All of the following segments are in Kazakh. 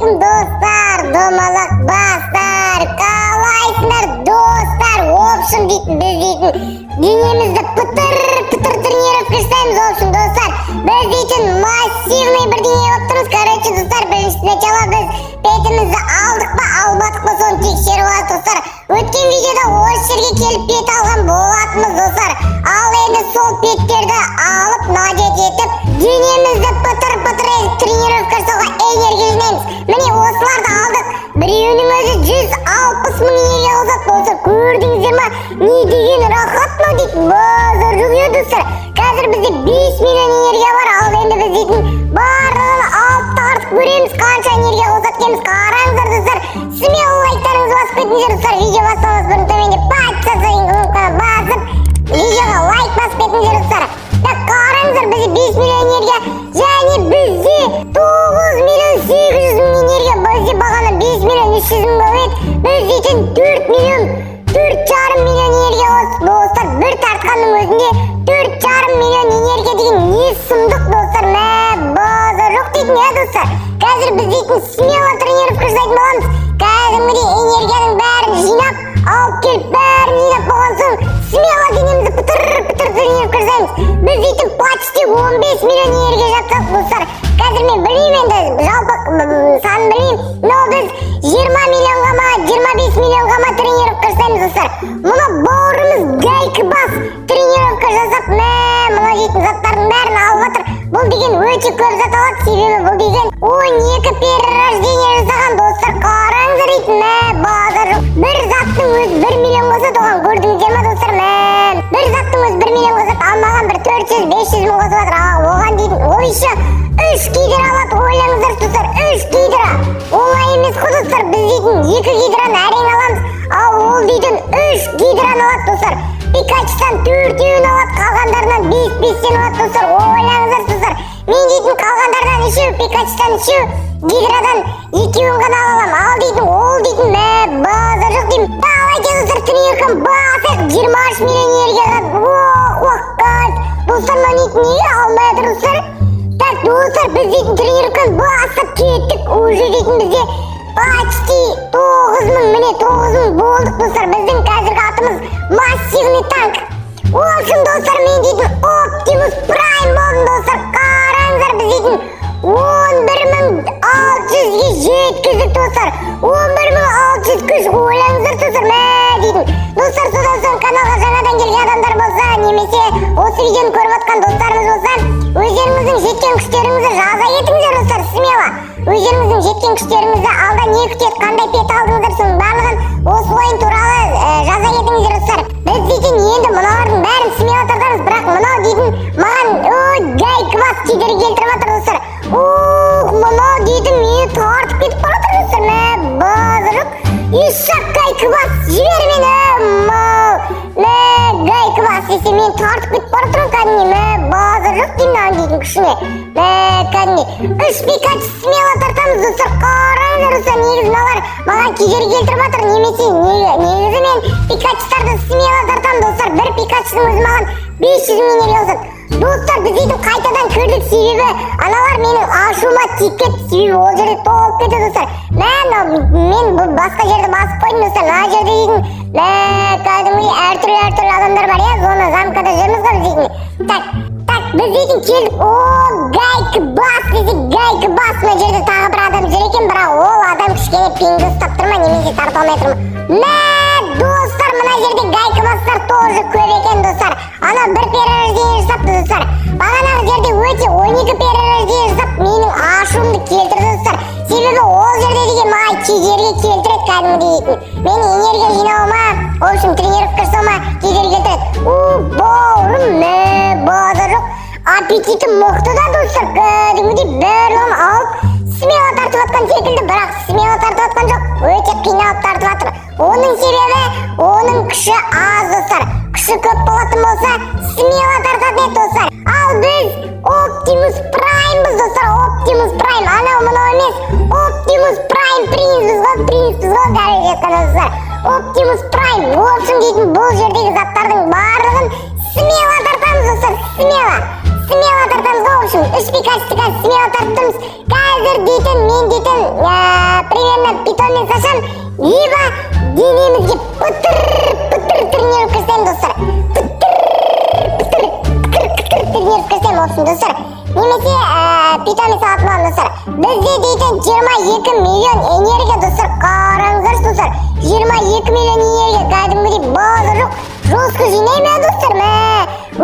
Ассалаумағалейкум, достар, домалақ бастар, қалайсыңдар, достар? В общем, дейтін, біз дейтін денемізді пытыр пытыр тренировка жасаймыз. В общем, достар, біз дейтін массивный бірдеңе болып тұрмыз. Короче, достар, бірінші сначала біз бетімізді алдық па, алмадық па, соны тексеріп алайық, достар. Өткен видеода осы жерге келіп бет алған болатынбыз, достар. Ал енді сол беттерді алып, надеть етіп, денемізді пытыр пытыр етіп тренировка жасауға энергия жинаймыз. Міне, осыларды алдық. Біреуінің өзі 160 000 энергия қосады, достар. Көрдіңіздер ма, не деген рахат мынау дейді, базар жоқ, иә, достар. Қазір бізде 5 миллион энергия бар. Ал енді біз дейтін барлығын алып, тартып көреміз, қанша энергия қосады екенбіз. Қараңыздар, достар, смело лайктарыңызды басып кетіңіздер, достар. Видео басталмас бұрын төменде «Подписаться» деген кнопканы басып, видеоға лайк басып кетіңіздер, достар. Так, қараңыздар, бізде 5 миллион энергия және бізде 9 миллион 800 мың энергия. Бізде бағана 5 миллион 300 мың болып еді. Біз дейтін 4 миллион, 4,5 миллион энергия қостық, достар. Бір тартқанның өзінде 4,5 миллион энергия деген не сұмдық, достар? Мә, базар жоқ дейтін, иә, достар. Қазір біз дейтін смело тренировка жасайтын боламыз. Кәдімгідей энергияның бәрін жинап алып келіп, бәрін жинап болған соң, смело денемізді пытыр пытыр тренировка жасаймыз. Біз дейтін почти 15 миллион энергия жаптық, достар. Қазір мен білмеймін енді, жалпы санын білмеймін, но біз 20 миллионға ма, 25 миллионға ма тренировка жасаймыз, достар. Мына бауырымыз гайка бас тренировка жасап, мә, мына дейтін заттардың бәрін алып жатыр. Бұл деген өте көп зат алады, себебі бұл деген 12 перерождение жасаған, достар. Қараңыздар дейтін, мә, базар жоқ. Бір заттың өзі 1 миллион қосады оған, көрдіңіздер ма, достар? Мә, бір заттың өзі 1 миллион қосады, ал маған бір 400-500 мың қосып жатыр. Ал оған дейтін ол еще үш гидра алады. Ойлаңыздар, достар, үш гидра оңай емес қой, достар. Біз дейтін екі гидраны әрең аламыз, ал ол дейтін үш гидраны алады, достар. Пикачтан төртеуін алады, қалғандарынан бес бестен алады, достар. Ойлаңыздар, достар, мен дейтін қалғандарынан үшеу, Пикачтан үшеу, гидрадан екеуін ғана ала аламын. Ал дейтін ол дейтін, мә, базар жоқ деймін. Давайте, достар, тренировканы басайық. 23 миллион энергияға, ох, ох, кайф, достар. Мына дейтін неге алмай жатыр, достар? Так, достар, біз дейтін тренировканы бастап кеттік. Уже дейтін бізде почти 9000, міне, 9000 болдық, достар. Біздің қазіргі атымыз массивный танк. В общем, достар, мен дейтін Оптимус Прайм болдым, достар. Қараңыздар, біз дейтін 11 600-ге жеткіздік, достар. 11 600 күш, ойлаңыздар, достар, мә дейтін. Достар, содан соң каналға жаңадан келген адамдар болса немесе осы видеоны көріп жатқан достарымыз болса, өздеріңіздің жеткен күштеріңізді жаза кетіңіздер, достар. Смело өздеріңіздің жеткен күштеріңізді, алда не күтеді, қандай пет алдыңыздар, соның барлығын, осы ойын туралы жаза кетіңіздер, достар. Біз дейтін енді мыналардың бәрін смело тартамыз, бірақ мынау дейтін маған, ой, гайка бас кедергі келтіріп жатыр, достар. Ух, мынау дейтін мені тартып кетіп бара жатыр, достар. Мә, базар жоқ. Ишак, гайка бас, жібер мені, мал. Мә, гайка бас десе, мені тартып кетіп бара жатыр ғой кәдімгідей. Мә, базар жоқ деймін мынаған дейтін күшіне. Мә, кәдімгідей үш Пикач смело тартамыз, достар. Қараңыздар, достар, негізі мыналар маған кедергі келтіріп жатыр немесе негізі мен Пикачтарды смело тартамын, достар. Бір Пикачтың өзі маған 500 мың энергия қосады. Достар, біз дейтін қайтадан кірдік, себебі аналар менің ашуыма тиіп кетті, себебі ол жерде толып кетті, достар. Мә, мынау мен бұл басқа жерді басып қойдым, достар. Мына жерде дейтін, мә, кәдімгідей әртүрлі әртүрлі адамдар бар, иә. Зона замкада жүрміз ғой біз дейтін. Так, так, біз дейтін келдік. О, гайка бас десек, гайка бас. Мына жерде тағы бір адам жүр екен, бірақ ол адам кішкене пингді ұстап тұр ма немесе тарта алмай тұр ма? Мә, достар, мына жерде гайка бастар тоже көп екен, достар. Ана бір перерождение жасапты, достар. Бағанағы жерде өте 12 перерождение жасап, менің ашуымды келтірді, достар, себебі ол жерде деген маған кедергі келтіреді кәдімгідей дейтін, менің энергия жинауыма, в общем, тренировка жасауыма кедергі келтіреді. У, бауырым, мә, базар жоқ, аппетиті мықты да, достар. Кәдімгідей барлығын алып, смело тартып жатқан секілді, бірақ смело тартып жатқан жоқ, өте қиналып тартып жатыр. Оның себебі оның күші аз, достар. Күші көп болатын болса, смело тартатын еді, достар. Ал біз Оптимус Праймбыз, достар. Оптимус Прайм, анау мынау емес, Оптимус Прайм принцпіз ғой, принцпіз ғой, короче айтқанда, достар. Оптимус Прайм. В общем, дейтін бұл жердегі заттардың барлығын смело тартамыз, достар. Смело, смело тартамыз ғой. В общем, үш Пикачты қазір смело тартып тұрмыз. Қазір дейтін мен дейтін Питонмен шашам, либо денемізге пытыр пытыр тренировка жасаймын, достар. Пытыр пытыр пытыр пытыр тренировка жасаймын, в общем, достар. Немесе питонмен салатын боламын, достар. Бізде дейтін 22 миллион энергия, достар. Қараңыздаршы, достар, 22 миллион энергия. Кәдімгідей базар жоқ, жестко жинаймын, ә, достар. Мә,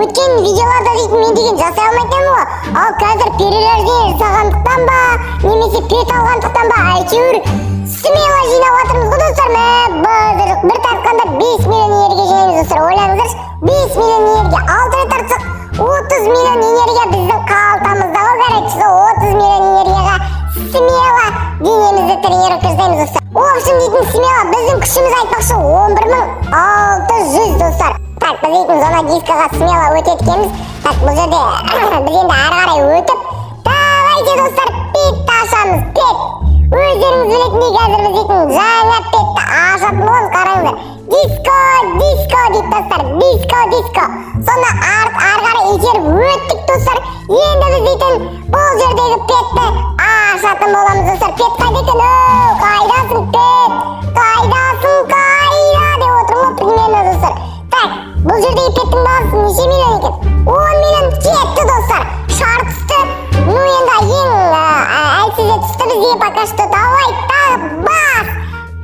өткен видеоларда дейтін мен деген жасай алмайтын едім ғой. Ал қазір перерождение жасағандықтан ба, немесе пет алғандықтан ба, әйтеуір смело жинап жатырмыз ғой, достар. Мә, базар жоқ, бір тартқанда 5 миллион энергия жинаймыз, достар. Ойлаңыздаршы, 5 миллион энергия. 6 рет тартсақ, 30 миллион энергия біздің қалтамызда ғой. Короче, сол 30 миллион энергияға смело денемізді тренировка жасаймыз, достар. В общем, дейтін смело біздің күшіміз, айтпақшы, 11 600, достар. Так, біз дейтін зона дискоға смело өтеді екенбіз. Так, бұл жерде біз енді ары қарай өтіп, давайте, достар, петті ашамыз. Пет, өздеріңіз білетіндей, қазір біз дейтін жаңа петті ашатын боламыз. Қараңыздар, диско, диско дейді, достар, диско, диско. Сонда ары қарай итеріп өттік, достар. Енді біз дейтін бұл жердегі петті ашатын боламыз, достар. Пет қайда екен? Оу, қайдасың, пет, қайдасың, қайда деп отырмын ғой примерно, достар. Так, бұл жердегі петтің бағасы неше миллион екен? 10 миллион кетті, достар. Шар түсті. Ну, енді ең әлсізі түсті бізге пока что. Давай, тағы бас,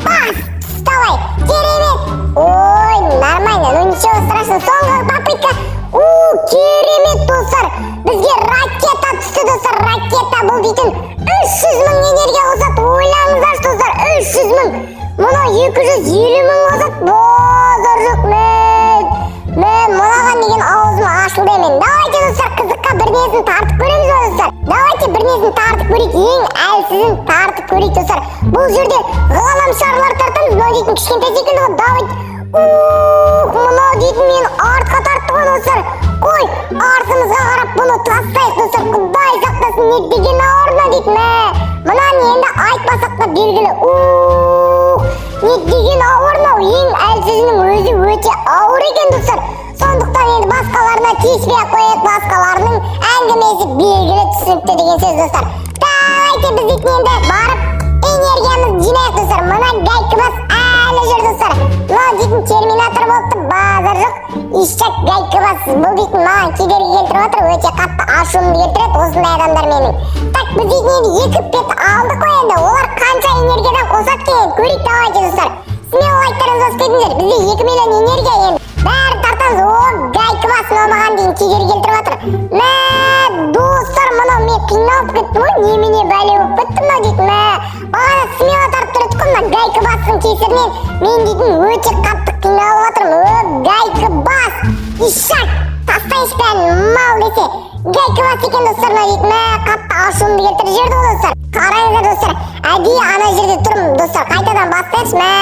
бас, түс, давай. Керемет. Ой, нормально, ну ничего страшного. Соңғы попытка. У, керемет, достар, бізге ракета түсті, достар. Ракета бұл дейтін 300 мың энергия қосады. Ойлаңыздаршы, достар, 300 мың. Мынау 250 мың қосады. Базар жоқ. Мен мынаған деген аузым ашылды. Мен, давайте, достар, қызыққа бірнесін тартып көреміз ғой, достар. Давайте бірнесін тартып көрейік, ең әлсізін тартып көрейік, достар. Бұл жерде ғаламшарлар тартамыз. Мынау дейтін кішкентай секілді ғой. Давай. Ух, мынау дейтін мені артқа тартты ғой, достар. Қой, артымызға қарап бұны тастайық, достар. Құдай сақтасын, не деген ауыр мынау дейтін. Мә, мынаны енді айтпасақ та белгілі. Ух, не деген ауыр мынау. Ең әлсізінің өзі өте ауыр екен, достар. Сондықтан енді басқаларына тиіспей ақ қояйық. Басқаларының әңгімесі белгілі, түсінікті деген сөз, достар. Давайте, біз дейтін енді барып энергиямызды жинайық, достар. Мына гайкабас әлі жүр, достар. Мынау дейтін терминатор болыпты. Базар жоқ, ишак гайкабас. Бұл дейтін маған кедергі келтіріп жатыр, өте қатты ашуымды келтіреді осындай адамдар менің. Так, біз дейтін енді екі пет алдық қой. Енді олар қанша энергиядан қосады екен, енді көрейік. Давайте, достар, смело лайктарыңызды басып кетіңдер. Бізде 2 миллион энергия, енді бәрін тартамыз. О, гайкабас, мынау маған дейін кедергі келтіріп жатыр. Мә, достар, мынау мен қиналып кеттім ғой. Немене бәле болып кетті мынау дейтін? Мә, бағана смело тартып тұр едік қой. Мына гайкабастың кесірінен мен дейтін өте қатты қиналып жатырмын. О, гайкабас, ишак, тастайыншы бәрін, мал десе гайкабас екен, достар. Мынау дейтін, мә, қатты ашуымды келтіріп жіберді ғой, достар. Қараңыздар, достар, әдейі ана жерде тұрмын, достар. Қайтадан бастайықшы. Мә,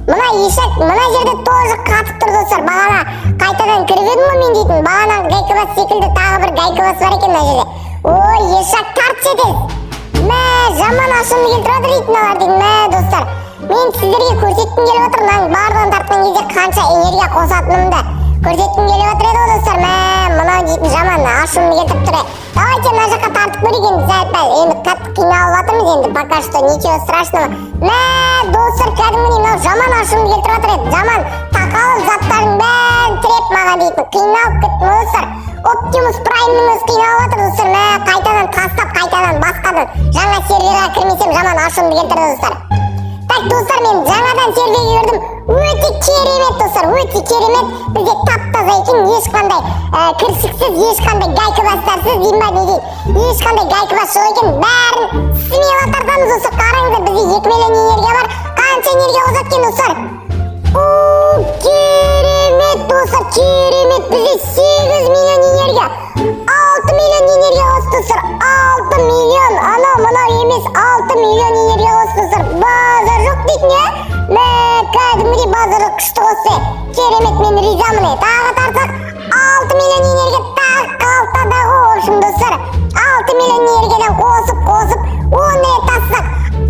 мына ишак мына жерде тоже қатып тұр, достар. Бағана қайтадан кіріп едім ғой мен дейтін. Бағанағы гайкабас секілді тағы бір гайкабас бар екен мына жерде. Ой, ишак, тартшы тез. Мә, жаман ашуымды келтіріп жатыр дейтін мыналар дейтін. Мә, достар, мен сіздерге көрсеткім келіп отыр, мынаның барлығын тартқан кезде қанша энергия қосатынымды көрсеткім келіп отыр еді ғой, достар. Мә, мынау дейтін жаман ашуымды келтіріп тұр. Давайте мына жаққа тартып көрейік енді сәл пәл. Енді қатты қиналып жатырмыз енді, пока что ничего страшного. Мә, достар, кәдімгідей мынау жаман ашуымды келтіріп жатыр еді. Жаман тақалып, заттардың бәрін тіреп, маған дейтін қиналып кеттім ғой, достар. Оптимус Праймның өзі қиналып жатыр, достар. Мә, қайтадан тастап, қайтадан басқадан жаңа серверға кірмесем, жаман ашуымды келтірді, достар. Так, достар, мен жаңадан серверге кірдім. Өте керемет, достар, өте керемет. Бізде тап таза екен, ешқандай кіршіксіз, ешқандай гайкабастарсыз деймін ба, не дейін, ешқандай гайкабас жоқ екен. Бәрін смело тартамыз, достар. Қараңыздар, бізде 2 миллион энергия бар. Қанша энергия қосады екен, достар? О, керемет, достар, керемет. Бізде 8 миллион энергия, 6 миллион энергия қосты, достар. 6 миллион, анау мынау емес, 6 миллион энергия қосты, достар. Базар жоқ дейтін, иә. Мә, кәдімгідей базар жоқ, күшті қосты. Керемет, мен ризамын. Е, тағы тартсақ, 6 миллион энергия тағы қалтада ғой. В общем, достар, 6 миллион энергиядан қосып қосып 10 рет тастасақ,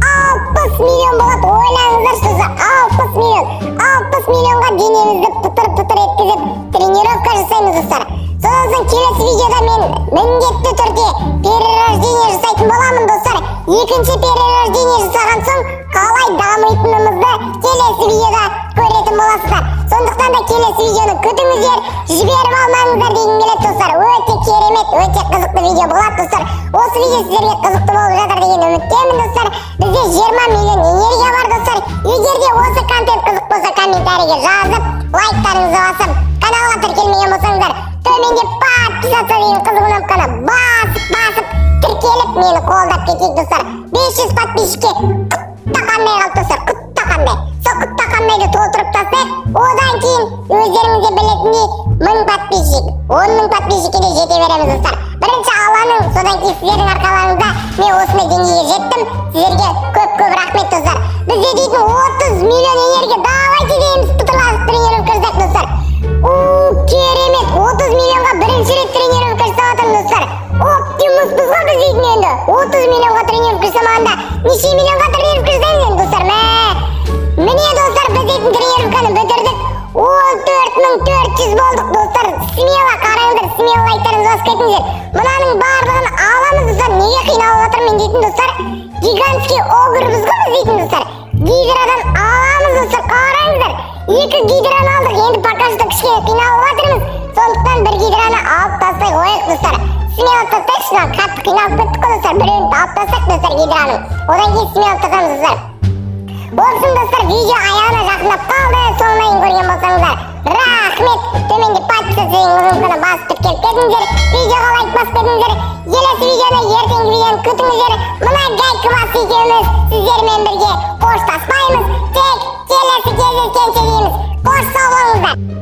60 миллион болады. Ойлаңыздаршы, достар, 60 миллион. 60 миллионға денемізді пытыр пытыр еткізіп тренировка жасаймыз, достар. Содан соң келесі видеода мен міндетті түрде перерождение жасайтын боламын, достар. Екінші перерождение жасаған соң қалай дамитынымызды келесі видеода көретін боласыздар. Сондықтан да келесі видеоны күтіңіздер, жіберіп алмаңыздар дегім келеді, достар. Өте керемет, өте қызықты видео болады, достар. Осы видео сіздерге қызықты болып жатыр деген үміттемін, достар. Бізде 20 миллион энергия бар, достар. Егер де осы контент қызық болса, комментарийге жазып, лайктарыңызды басып, каналға тіркелмеген болсаңыздар, төменде «Подписаться» деген қызыл кнопканы басып басып, тіркеліп, мені қолдап кетейік, достар. 500 подписчикке құттақандай қалды, достар, құттақандай. Сол құттақандайды толтырып тастайық. Одан кейін, өздеріңіз де білетіндей, 1000 подписчик, 10 000 подписчикке де жете береміз, достар. Бірінші Алланың, содан кейін сіздердің арқаларыңызда мен осындай деңгейге жеттім. Сіздерге көп көп рахмет, достар. Бізде дейтін 30 миллион энергия. Давайте дейміз, пытырласып тренировка жасайық, достар. У, керемет! 30 миллионға бірінші рет тренировка жасап жатырмын, достар. Оптимуспыз ғой біз дейтін. Енді 30 миллионға тренировка жасамағанда, неше миллионға тренировка жасаймыз енді, достар? Мә, міне, достар, біз дейтін тренировканы бітірдік. 14 400 болдық, достар. Смело қараңыздар, смело лайктарыңызды басып кетіңіздер. Мынаның барлығын аламыз, достар. Неге қиналып жатырмын мен дейтін, достар? Гигантский огрбыз ғой біз дейтін, достар. Гидрадан аламыз, достар. Қараңыздар, екі гидраны алдық. Енді пока что кішкене қиналып жатырмыз, сондықтан бір гидраны алып тастай қояйық, достар. Смело тастайықшы мына, қатты қиналып кеттік қой, достар. Біреуін алып тастайық, достар, гидраның. Одан кейін смело тастаймыз, достар. В общем, достар, видео аяғына жақындап қалды. Соңына дейін көрген болсаңыздар, рахмет. Төменде «Подписаться» деген кнопканы басып, тіркеліп кетіңіздер, видеоға лайк басып кетіңіздер. Келесі видеоны, ертеңгі видеоны күтіңіздер. Мына Гайкыбас екеуміз сіздермен бірге қоштаспаймыз, тек келесі кездескенше дейміз. Қош, сау болыңыздар.